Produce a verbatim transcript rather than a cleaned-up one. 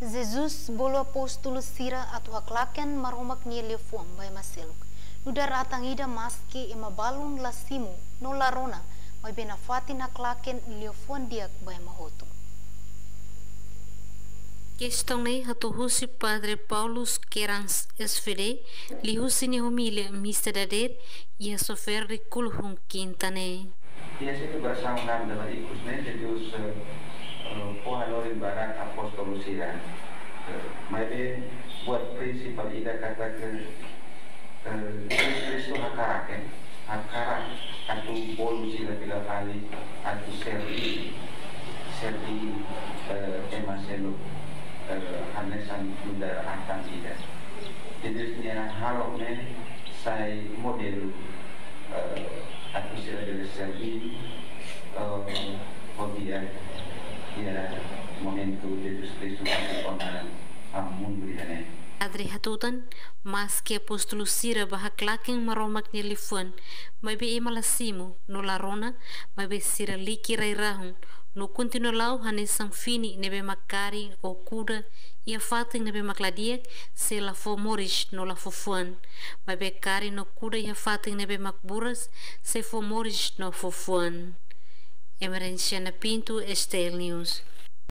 Jesus bolu apóstolu sira atu haklaken Maromak nia liafuan ba ema seluk. Nu'udar atan ida, maski ema balun la simu no la rona, maibé nafatin haklaken liafuan di'ak ba ema hotu. Kestaun ne'e hato'o husi Padre Paulus Kerans, S V D, liuhusi nia homilia misa dadeer iha Soferri Kulhun Kinta ne'e. Iha situ bersama dalam ikus ne'e, Jesus, eh, eh, fó hanorin ba rai apóstolu sira. Eh, maibé buat prinsipál ida katak, eh, Jesus Kristu hakarak, eh, hakarak atu bolu sira fila fali atu serví, serví, eh, ema seluk, eh, hanesan nu'udar atan ida. Jesus nia hahalok ne'e sai modelu, eh, atu sira bele serví, eh, ho di'ak iha momentu Jesus Kristu atu kona ba mundu ida-ne'e. Padre hatutan, maski apóstolu sira bá haklaken Maromak nia liafuan, maibé ema la simu no la rona, maibé sira liki rai-rahun, no kontinua la'o hanesan fini ne'ebé mak karik ou kuda iha fatin ne'ebé mak la di'ak, sei la fó moris no la fó fuan. Maibé karik no kuda iha fatin ne'ebé mak buras, sei fó moris no fó fuan. Emerenciana Pinto, S T L News.